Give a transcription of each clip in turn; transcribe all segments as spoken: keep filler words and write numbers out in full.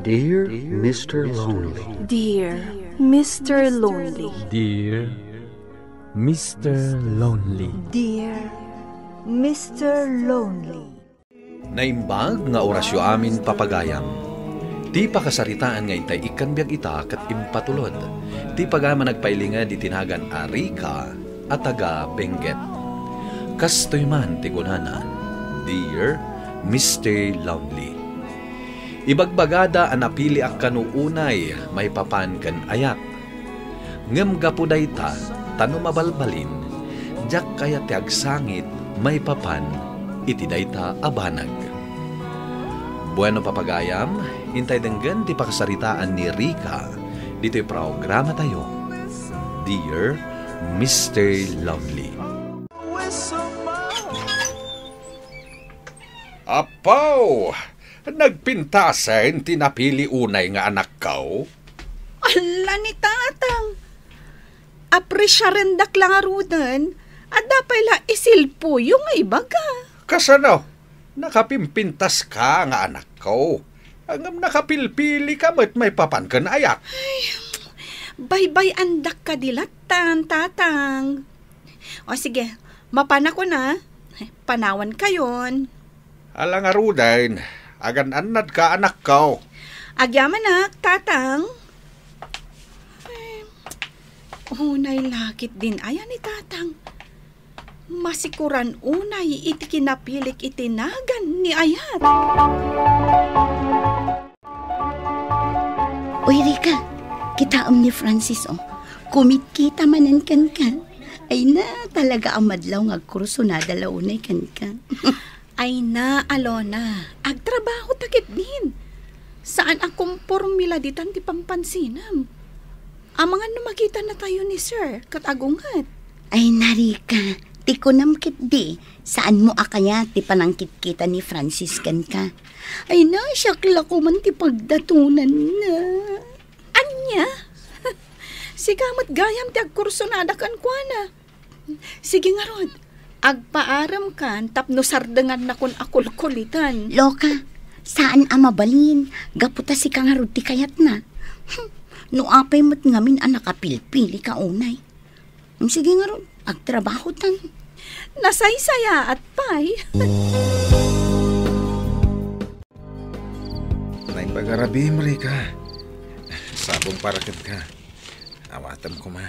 Dear Mister Lonely. Dear Mister Lonely. Dear Mister Lonely. Dear Mister Lonely. Naimbag nga orasyo amin, papagayam. Ti pakasaritaan nga intay ikkan biag ita ket impatulod. Ti pagayam a nagpailinged iti nagan a Rica a taga Benguet. Kastoy man ti kunana, Dear Mister Lonely. Ibagbagada a napiliak kano unay maipapan ken ayat. Ngem gapu dayta, ta no mabalbalin, diak kayat ti agsangit maipapan iti dayta a banag. Bueno, papagayam, intay denggen ti pakasaritaan ni Rica ditoy programatayo, Dear Mister Lovely. Apaw! Nagpintasen ti napili unay nga anakko? Ala ni Tatang! Apresiarendak la ngaruden, adda pay la isilpoyo nga ibaga. Kasano? Nakapimpintaska nga anakko. Ngem nakapilpilika met maipapan ken ayat. Ay, baybay-andak kadi lattan, Tatang. O sige, mapanakon a. Panawankayon. Ala ngaruden, agan-annadka, anakko. Agyamanak, Tatang. Ay, unay lakit din aya ni Tatang. Masikuran unay iti kinapilik iti nagan ni ayat. Uy, Rica, kitaem ni Francis, oh. Kumitkita manen kenka. Ay na, talaga a madlaw nga agkursunada la unay kenka. Ay na, Alona, agtrabaho ta ketdin. Saan a komporme la ditan ti pampansinam. Amangan no makita natayo ni Sir, ket agunget. Ay na, Rica, ti kunam ketdi, saan mo a kayat ti panangkitkita ni Francis kenka? Ay na, siak la koman ti pagdatonanna. Ania? Sika met gayam ti agkursunada kenkuana. Sige ngarud, agpaaremkan tapno sardengannakon a kulkulitan. Loka, saan a mabalin, gapu ta sika ngarud ti kayatna. Hmm, no apay met ngamin a nakapilpilika unay. Sige ngarud, agtrabahotan. Nasaysayaat pay. Naimbag a rabiim, Rica. Sabong para kenka. Awatem koma.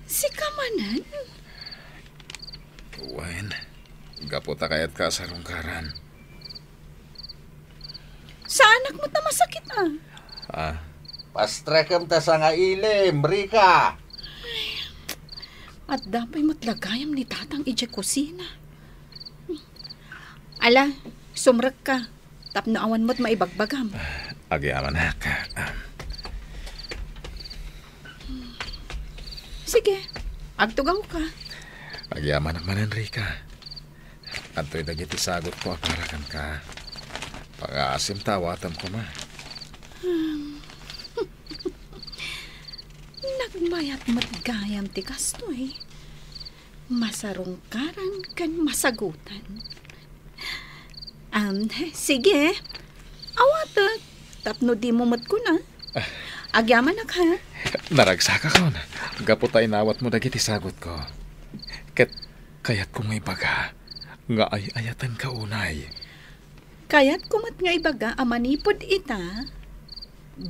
Sika manen? Wen, gapu ta kayatka a sarungkaran. Saanak met a masakit, a? Ah. Pastrekem ta sangailim, Rica. Ay, adda pay met la gayam ni Tatang idiay kusina. Ala, sumrekka. Tapno awan met maibagbagam. Agyamanak. Sige, agtugawka. Agyamanak manen, Rica. Adtoy dagiti sagutko a para kenka. Pangaasim ta awatem koma. Hmm. Nagmayat met gayam ti kastoy. Masarungkaran ken masagutan. Am, sige. Awatek, tapno dimo met kuna. Agyamanak, ha? Naragsakakon. Gapu ta inawatmo dagiti sagutko. Ket kayatko nga ibaga nga ay-ayatenka unay. Kayatko met nga ibaga a manipud ita,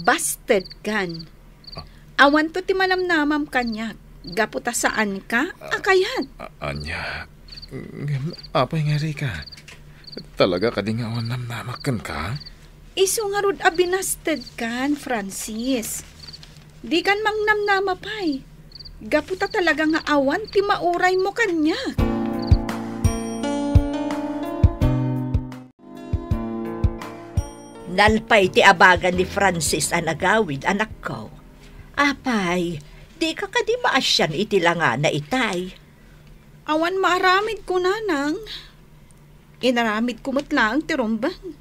bastedkan. Ah. Awanto ti manamnamam kaniak, gapu ta saanka a kayat. A-, ania? Ngem apay nga, Rica? Talaga kadi nga awan namnamak kenka? Isu ngarud a binastedkan, Francis. Dikan mangnamnama pay. Gapu ta talaga nga awan ti mauraymo kaniak. Nalpay ti abagan ni Francis a nagawid, anakko. Apay, dika kadi maasian iti langana itay? Awan maaramidko, nanang. Inaramidko met laeng ti rumbeng.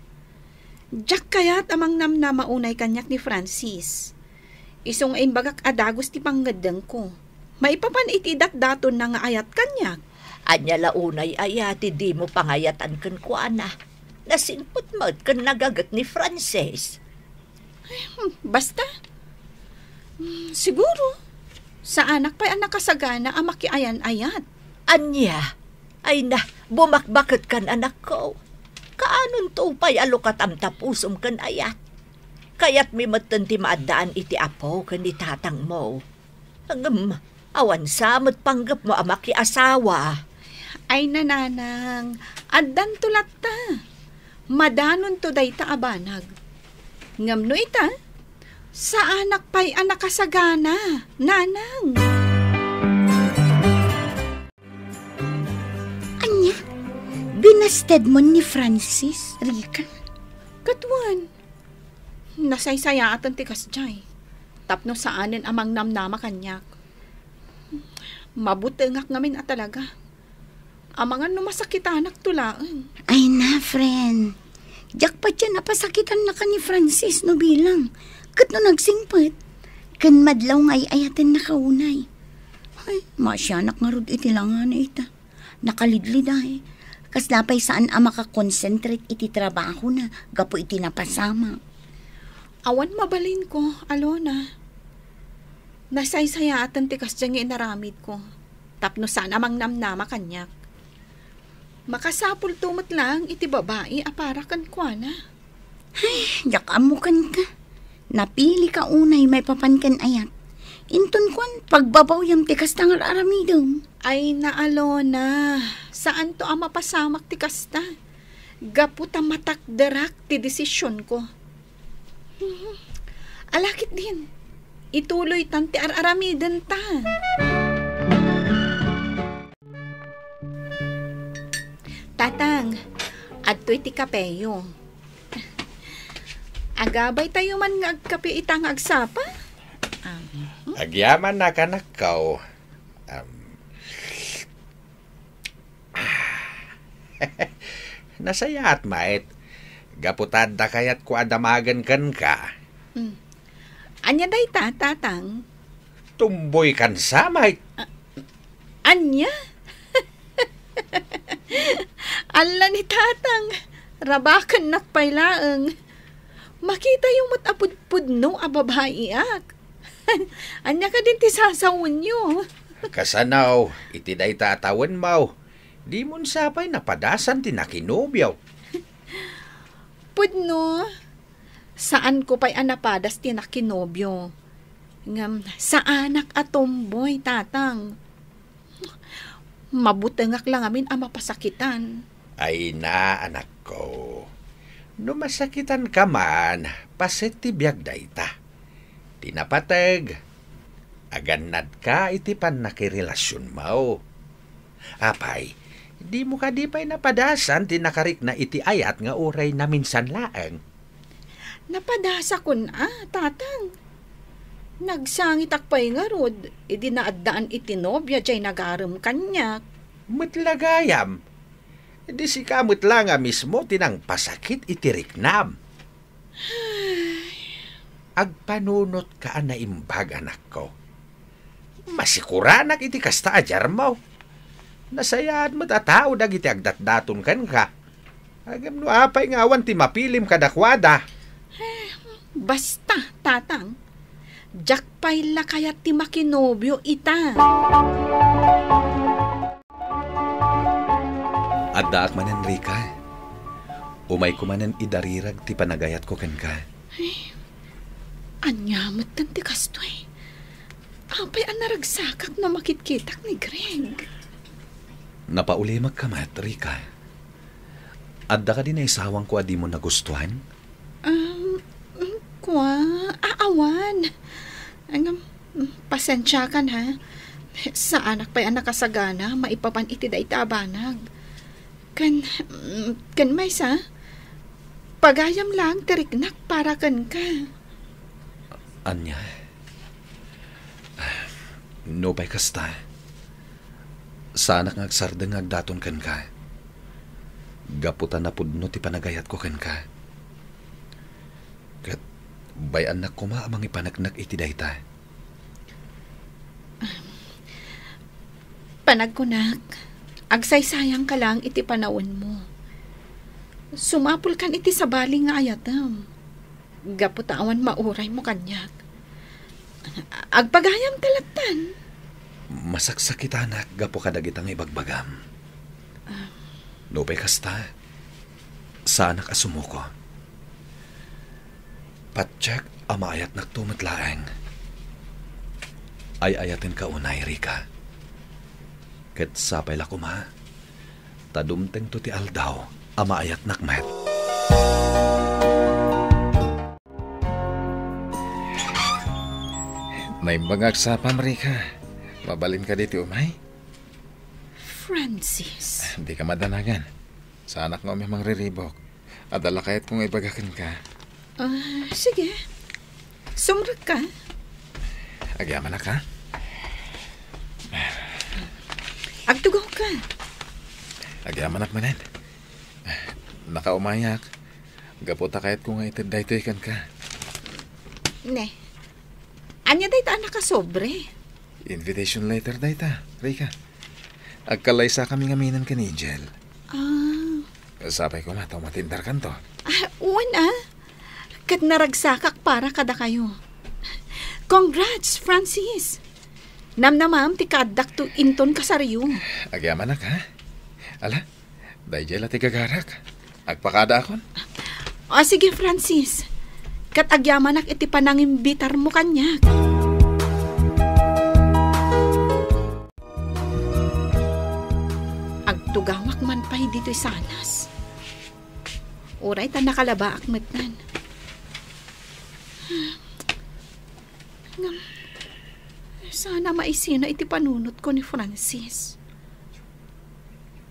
Diak kayat a mangnamnama unay kaniak ni Francis. Isu nga imbagak a dagus ti pangngeddengko. Maipapan iti datdatonna nga ayat kaniak. Ania la unay aya ti dimo pangayatan kenkuana? Nasingpet met ken nagaget ni Francis. Hmm, basta. Hmm, siguro, saanak pay a nakasagana a makiayan-ayat. Ania? Ay na, bumakbaketkan, anakko. Kaanonto pay a lukatam ta pusom ken ayat? Kayatmi metten ti maaddaan iti apo ken ni tatangmo. Ngem, awan sa met panggepmo a makiasawa. Ay, nanang, addanto latta. Madanonto dayta a banag. Ngem no ita, saanak pay a nakasagana, nanang. Ania? Binastedmon ni Francis, Rica? Ket wen, nasaysayaaten ti kasdiay. Tapno saanen a mangnamnama kaniak. Mabutengak ngamin a talaga. Amangan no masakitanak to laeng. Ay na, friend. Diak patien a pasakitannaka ni Francis no bilang. Ket no nagsingpet, ken madlaw nga ay-ayatennaka unay. Ay, maasianak ngarud iti langana ita. Nakalidliday. Kasla pay saan a makakonsentrate iti trabahona gapu iti napasamak. Awan mabalinko, Alona. Nasaysayaaten ti kasdiay nga inaramidko. Tapno saan a mangnamnama kaniak. Makasapulto met laeng iti babai a para kenkuana. Ay, diak ammo kenka. Napilika unay maipapan ken ayat. Inton kuan, pagbabawyam ti kasta nga ar-aramidem. Ay, na, Alona, saanto a mapasamak ti kasta. Gapu ta matakderak ti desisionko. Ala ketdin, ituloytan ti ar-aramidenta. Tatang, adtoy ti kapeyo. Agabaytayo man nga agkape ita nga agsapa? Ah, mhm. Agyamannak, anakko. Am, nasayaat met. Gapu ta adda kayatko a damagen kenka. Hmm. Ania dayta, Tatang? Tomboykan sa met. A-, ania? Alla ni Tatang, rabakennak pay laeng. Makitayo met a pudpudno a babaiak. Ania kadin ti sasawenyo? Kasano, iti dayta a tawenmo, dimon sa pay napadasan ti nakinobio? Pudno, saanko pay a napadas ti nakinobio. Ngem saanak a tomboy, Tatang. Mabutengak la ngamin a mapasakitan. Ay na, anakko. No masakitanka man, paset ti biag dayta. Ti napateg, agannadka iti pannakirelasionmo. Apay, dimo kadi pay napadasan ti nakarikna iti ayat nga uray naminsan laeng? Napadasakon a, Tatang. Nagsangitak pay ngarud idi naaddaan iti nobia diay nagarem kaniak. Met la gayam, di sika met la nga mismo ti nangpasakit iti riknam. Agpanunotka a naimbag, anakko. Masikuranak iti kasta a diarmo. Nasayaat met a tao dagiti agdatdaton kenka. Ngem no apay nga awan ti mapilim kadakuada? Eh, basta, Tatang. Diak pay la kayat ti makinobio ita. Addaak manen, Rica. Umayko manen idarirag ti panagayatko kenka. Ay, ania metten ti kastoy? Apay a naragsakak no makitkitak ni Greg? Napaulimekka met, Rica. Adda kadi naisawangko a dimo nagustuan? Um, mm, kua, a-, awan. Ngem, mm, pasensiakan, ha? Saanak pay a nakasagana maipapan iti dayta a banag. Ken, mm, ken maysa, pagayam laeng ti riknak para kenka. Ania? Nupay kasta, saanak nga agsardeng nga agdaton kenka. Gapu ta napudno ti panagayatko kenka. Ket bay-annak koma a mangipaneknek iti dayta. Panagkunak, agsaysayangka laeng iti panawenmo. Sumapulkan iti sabali nga ayatem. Gapu ta awan mauraymo kaniak. Agpagayamta lattan. Masaksakitanak gapu kadagita nga ibagbagam. Ah. Nupay kasta, saanak a sumuko. Patiek a maayatnakto met laeng. Ay-ayatenka unay, Rica. Ket sapay la koma, ta dumtengto ti aldaw a maayatnak met. Naimbag nga agsapam, Rica. Mabalinka ditoy umay? Francis. Dika madanagan. Saanak nga umay mangriribuk. Adda la kayatko nga ibaga kenka. Ah, sige. Sumrekka. Agyamanak, ha? Agtugawka. Agyamanak manen. Nakaumayak. Gapu ta kayatko nga ited daytoy kenka. Ne. Ania dayta a nakasobre? Invitation letter dayta, Rica. Agkalaysakami ngamin ken Angel. Ah. Sapay koma ta umatenderkanto. Ah, wen a. Ket naragsakak para kadakayo. Congrats, Francis! Namnamaem ti kaaddakto inton kasaryo. Agyamanak, ha? Ala, daydiay la ti gagarak. Agpakadaakon? O, sige, Francis. Ket agyamanak iti panangimbitarmo kaniak. Agtugawak man pay ditoy sanas. Uray ta nakalabaak metten. Ngem, saan a maisina iti panunotko ni Francis.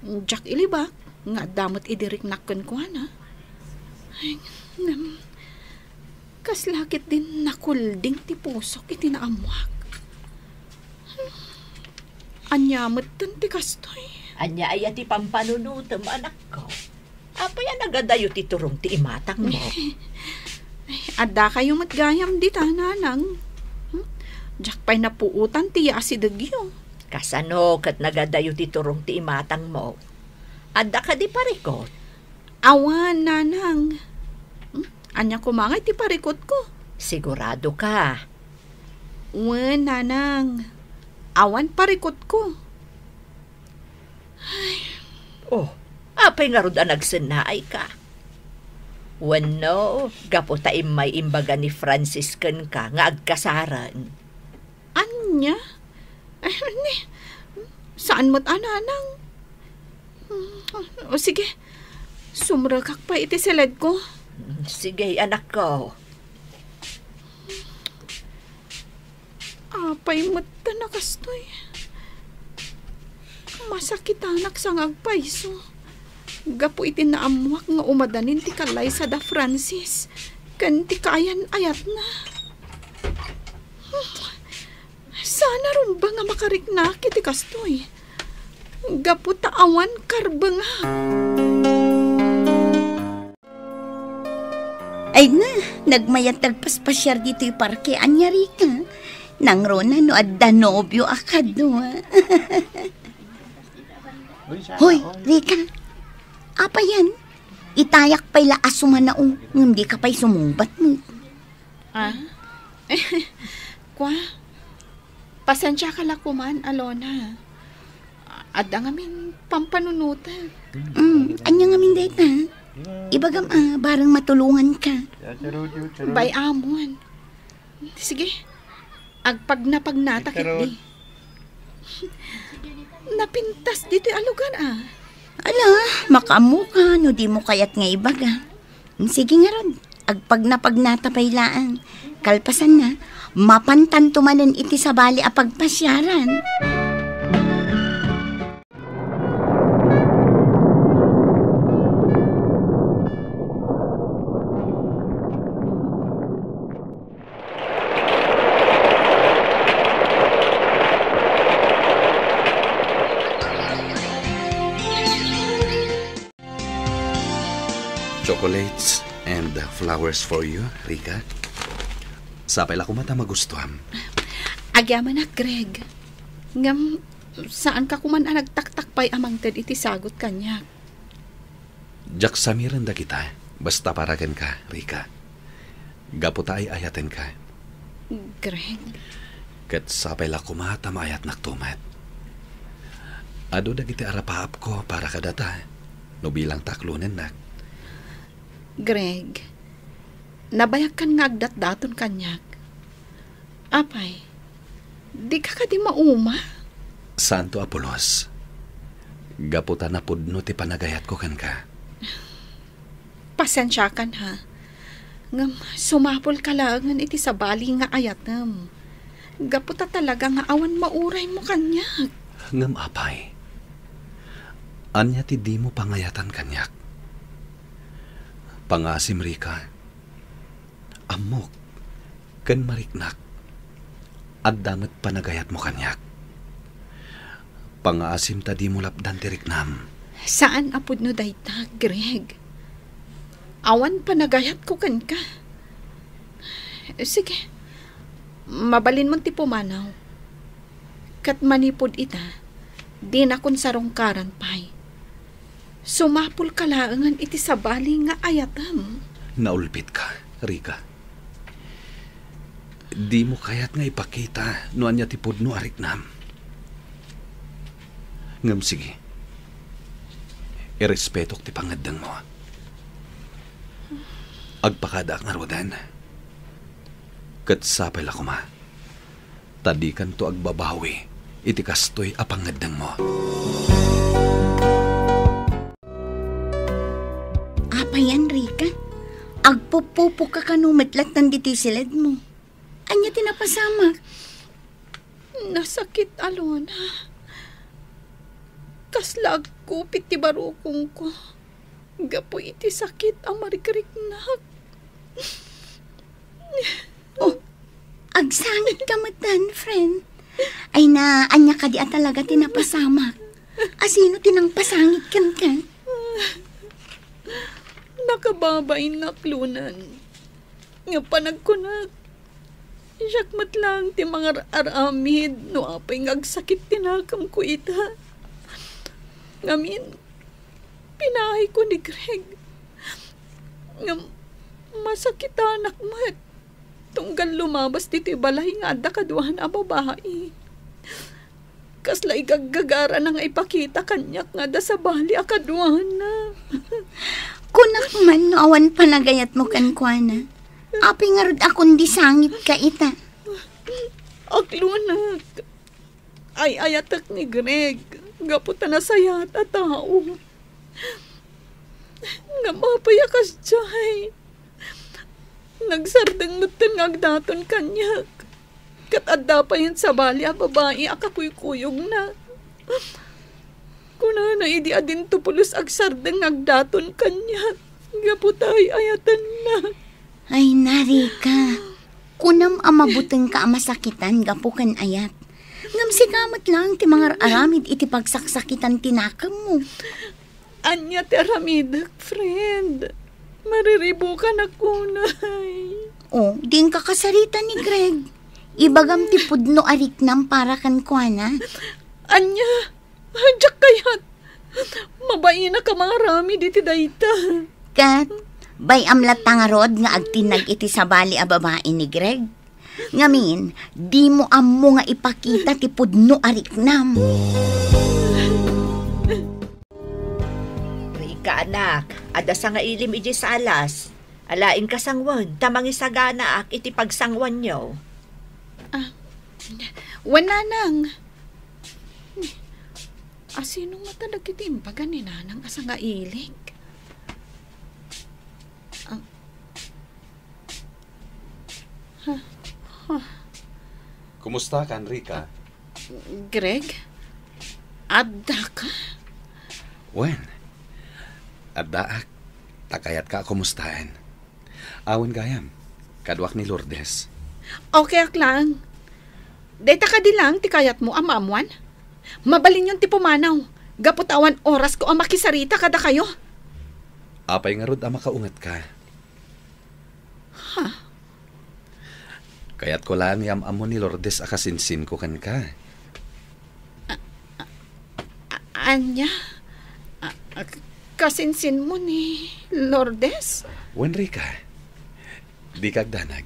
Diak ilibak nga adda met idi riknak kenkuana. Ay, ngem, kasla ketdin nakulding ti pusok iti naammoak. Ania metten ti kastoy? Ania aya ti pampanunotem, anakko? Apay a nagadayo ti turong ti imatangmo? Ay, addakayo met gayam dita, nanang. Hmm? Diak pay napuotan ti yaasidegyo. Kasano ket nagadayo ti turong ti imatangmo? Adda kadi parikut? Awan, nanang. Hmm? Ania koma ngay ti parikutko? Sigurado ka? Wen, nanang. Awan parikutko. Ay. Oh, apay ngarud a nagsennaayka? Wenno, gapu ta immay imbaga ni Francis kenka nga agkasaren? Ania? Ay, ni, saan met a, nanang? O, sige. Sumrekak pay iti siledko. Sige, anakko. Apay met ta nakastoy. Masakitanak sa nga agpayso. Gapu iti naammoak nga umadanin ti kalaysa da Francis ken ti kaayan-ayatna. Saan a rumba nga makariknak iti kastoy. Gapu ta awan karbengak. Ay na, nagmayat ti agpaspasiar ditoy parke, ania, Rica? Nangruna no adda nobio a kadua. Hoy, Rica, apayan? Itayak pay la a sumanao, ngem dika pay sumungbat met. Ah? Kua, pasensiaka la koman, Alona. Adda ngamin pampanunotek. Mm, ania ngamin dayta? Ibagam a, bareng matulonganka. Bay-amon. Sige, agpagnapagnata ketdi. Napintas ditoy a lugar, a. Ala, makaammoka no dimo kayat nga ibaga. Sige ngarud, agpagnapagnata pay laeng. Kalpasanna, mapantanto manen iti sabali a pagpasiaran. Chocolates and flowers for you, Rica. Sapay la koma ta magustuam. Agyamanak, Greg. Ngem, saanka koman a nagtaktakpay a mangted iti sagut kaniak. Diak samiren dagita, basta para kenka, Rica. Gapu ta ay-ayatenka. Greg. Ket sapay la koma ta maayatnakto met. Adu dagiti arapaapko para kadata, no bilang ta aklonennak. Greg, nabayagkan nga agdatdaton kaniak. Apay, dika kadi mauma? Santo a pulos, gapu ta napudno ti panagayatko kenka. Pasensiakan, ha. Ngem sumapulka laengen iti sabali nga ayatem. Gapu ta talaga nga awan mauraymo kaniak. Ngem apay, ania ti dimo pangayatan kaniak? Pangasim, Rica. Ammok ken mariknak, adda met panagayatmo kaniak. Pangaasim ta dimo lapdan ti riknam. Saan a pudno dayta, Greg. Awan panagayatko kenka. Sige, mabalinmon ti pumanaw. Ket manipud ita, dinakon sarungkaran pay. Sumapulka laengen iti sabali nga ayatem. Naulpitka, Rica. Dimo kayat nga ipakita no ania ti pudno a riknam. Ngem sige, irespetok ti pangngeddengmo. Agpakadaak ngaruden. Ket sapay la koma ta dikanto agbabawi iti kastoy a pangngeddengmo. Apay, Enrica? Agpupupok ka kano met lattan ditoy siledmo. Ania ti napasamak? Nasakit a Luna. Kasla agkupit ti barukongko gapu iti sakit a marikriknak. Oh, agsangit ka metten, friend. Ay na, ania kadi a talaga ti napasamak? Asino ti nangpasangit kenka? Nakababain nga aklonan. Nga panagkunak, siak met laeng ti mangar-aramid no apay nga agsakit ti nakemko ita. Ngamin, pinahayko ni Greg. Ngem masakitanak met. Tunggal lumabas ditoy balay nga adda kaduahan a babai. Kasla igaggagarana nga ipakita kaniak nga adda sabali a kaduahanna. Kunak man no awan panagayatmo kenkuana. Apay ngarud a kundi sangit ka ita? Aklonak. Ay-ayatek ni Greg gapu ta nasayaat a tao. Ngem apay a kasdiay? Nagsardeng metten nga agdaton kaniak. Ket adda payen sabali a babai a kakuykuyogna. Kunana idi adinto pulos agsardeng nga agdaton kaniak gapu ta ay-ayatenna. Ay, Enrica, kunam a mabutengka a masakitan gapu ken ayat. Ngem sika met laeng ti mangar-aramid iti pagsaksakitan ti nakemmo. Ania ti aramidek, friend? Mariribukanak unay. Oh, dinak kasarita ni Greg. Ibagam ti pudno a riknam para kenkuana. Ania? Diak kayat. Mabainak a mangaramid iti dayta. Ket, bay-am latta ngarud nga agtinnag iti sabali a babai ni Greg? Ngamin, dimo ammo nga ipakita ti pudno a riknam. Rika, anak, adda sangailim idiay salas. Alaenka sanguen ta mangisaganaak iti pagsanguanyo. Ah, wen, nanang. Asino ngata dagiti imbaga ni nanang a sangailim? Ah, Kumusta ka, Enrica? Greg? Adda ka? Wen, addaak. Ta kayatka a kumustaen. Awan gayam, kaduak ni Lourdes. Okay ak lang. Dayta kadi lang ti kayatmo a maammuan? Mabalinyon ti pumanaw, gapu ta awan orasko a makisarita kadakayo. Apay ngarud a makaungetka? Ha? Kayatko laeng nga am-ammo ni Lourdes a kasinsinko kenka. A-, ania? A-, a-, kasinsinmo ni Lourdes? Wen, Rika. Dika agdanag.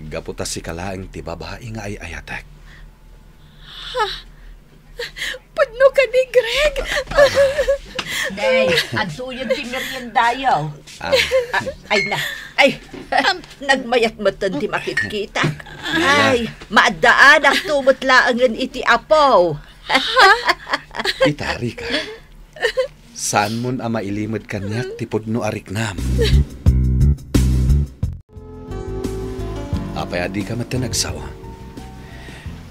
Gapu ta sika laeng ti babai nga ay-ayatek. Ha? Pudno kadi, Greg? Day, adtoyen ti meriendayo. Ah. Ah, ay na. Ay, nagmayat metten ti makitkitak. Ay, maaddaanak to met laengen iti Apo. Ita, Rica. Saanmon a mailimed kaniak ti pudno a riknam. Apay a dika metten agsao?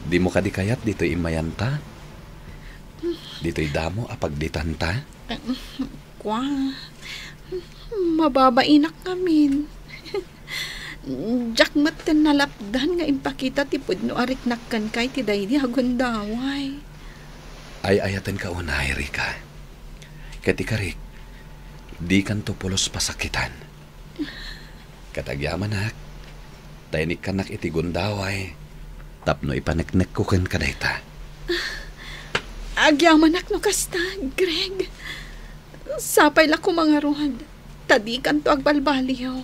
Dimo kadi kayat ditoy immayanta? Ditoy damo a pagditanta? Kua, mababainak ngamin. Diak metten nalapdan nga impakita ti pudno a riknak kenka iti daydi a gundaway. Ay-ayatenka unay, Rica. Ket ikarik, dikanto pulos pasakitan. Ket agyamanak, ta inikkannak iti gundaway tapno ipaneknekko kenka dayta. Agyamanak no kasta, Greg. Sapay la koma ngarud, ta dikanto agbalbaliw.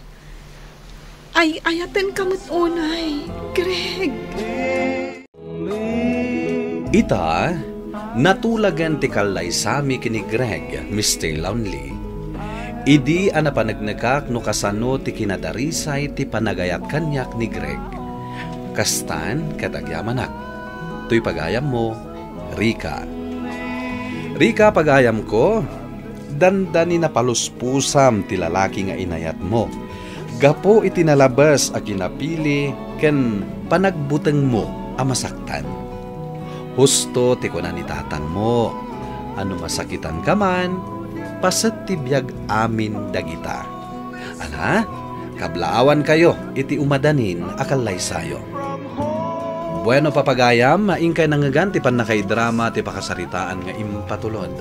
Ay-ayatenka met unay, Greg. Ita, natulagen ti kallaysami ken ni Greg, Mister Lonely. Idi a napaneknekak no kasano ti kinadarisay ti panagayat kaniak ni Greg. Kastan ket agyamanak. Toy pagayammo, Rica. Rica, pagayamko, dandani napaluspusam ti lalaki nga inayatmo gapu iti nalabes a kinapili ken panagbutengmo a masaktan. Husto ti kuna ni tatangmo a no masakitanka man, paset ti biag amin dagita. Ala, kablaawankayo iti umadanin a kallaysayo. Bueno, papagayam, inkay nangngegan ti pannakaidrama ti pakasaritaan nga impatulod.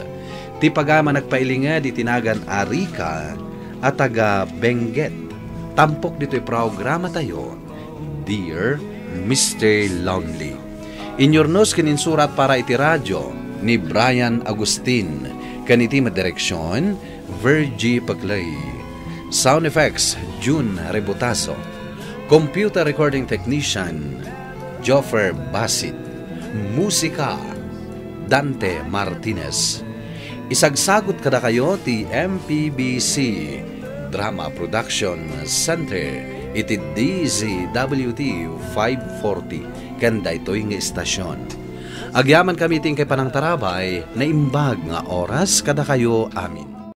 Ti pagayam a nagpailinged iti nagan a Rica a taga Benguet. Tampok ditoy programatayo, Dear Mister Lonely. Inyurnos ken insurat para iti radio ni Brian Agustin, ken iti madireksion, Virgie Paclay. Sound effects, June Rebutaso. Computer recording technician, Joffer Basit. Musika, Dante Martinez. Isagsagut kadakayo ti M P B C Drama Production Center iti D Z W T five forty ken daytoy nga istasyon. Agyamankami iti inkay panangtarabay, naimbag nga oras kadakayo amin.